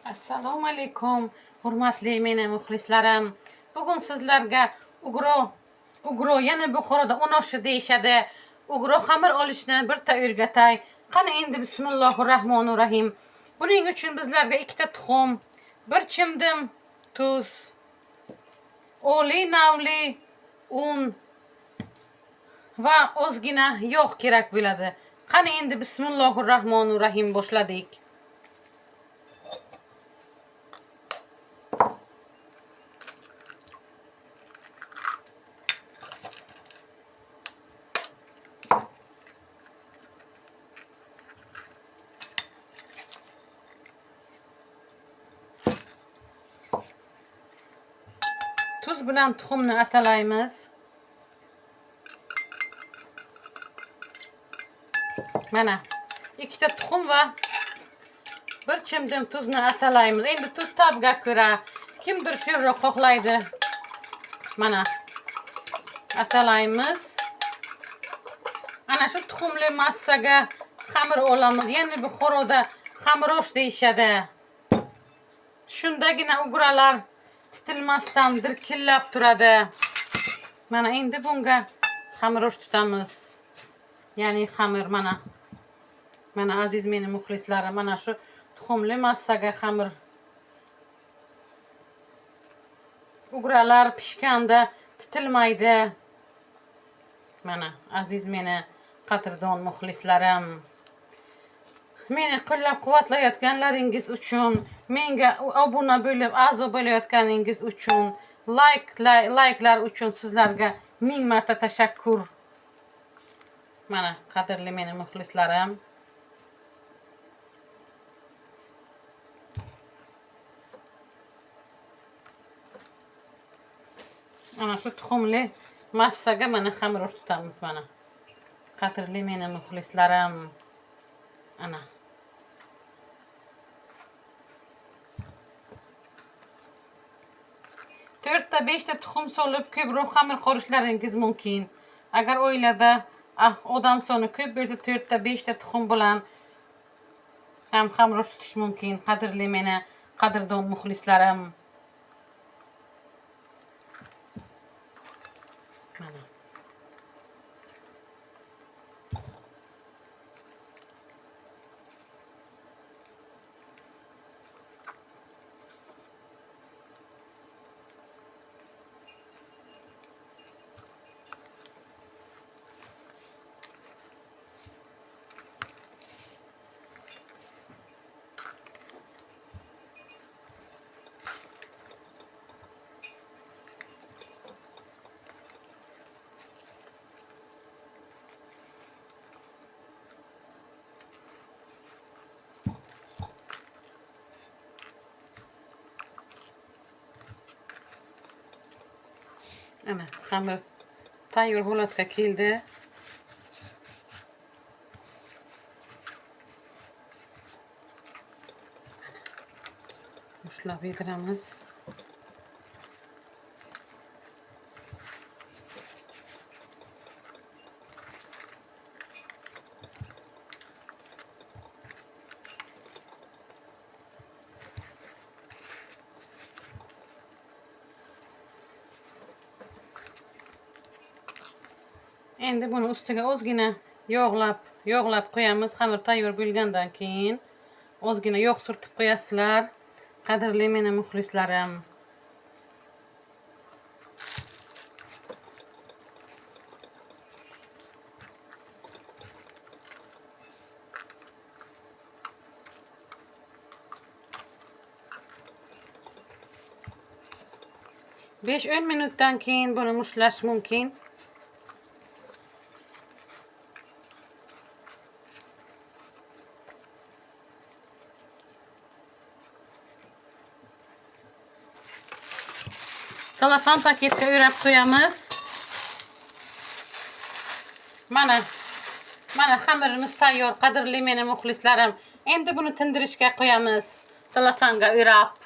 Assalomu alaykum, hurmatli meni muxlislarim. Bugun sizlarga ugro yana Buxoroda unoshi deyishadi. Ugro xamir olishni birta o'rgatay. Qani endi bismillahir rohmanir rohim. Buning uchun bizlarga ikkita tuxum, bir chimdim tuz, oli navli un va ozgina yog' kerak bo'ladi. Qani endi bismillahir rohmanir rohim boshladik. Tuz bilan tuxumni atalaymiz. Mana ikkita tuxum va bir chimdim tuzni atalaymiz. Endi tuz tabga ko'ra, kimdir sho'rroq xohlaydi. Mana atalaymiz. Ana shu tuxumli massaga xamir olamiz. Ya'ni Buxoroda xamirosh deyishadi. Shundagina ugralar titilmasdan dirkillab turadi. Mana endi bunga xamirosh tutamiz. Ya'ni xamir mana. Mana aziz meni muxlislarim, mana shu tuxumli massaga xamir. Ugralar pishganda titilmaydi. Mana aziz meni qadrdon muxlislarim, meni qo'llab-quvvatlayotganlaringiz uchun, menga obuna bo'lib, a'zo bo'layotganingiz uchun, layklar uchun sizlarga ming marta tashakkur. Mana qadrli meni muxlislarim. Ana shu tuxumli massaga mana xamir tutamiz mana. Qadrli meni muxlislarim. Ana. To'rtta, beshta tuxum solib ko'proq xamir qorishlaringiz mumkin. Agar oilada odam soni ko'p bo'lsa, to'rtta, beshta tuxum bilan ham xamir tutish mumkin. Qadrli meni qadrdon muxlislarim. Mana. Ana xamir tayyor holatga keldi. Ushlab yediramiz. Endi buni ustiga ozgina yog'lab qo'yamiz. Xamir tayyor bo'lgandan keyin ozgina yog' surtib qo'yasizlar. Qadrli meni muxlislarim. 5-10 minutdan keyin buni mushlash mumkin. Salafan paketga o'rab qo'yamiz. Mana xamirimiz tayyor, qadrli meni muxlislarim. Endi buni tindirishga qo'yamiz, salafanga o'rab.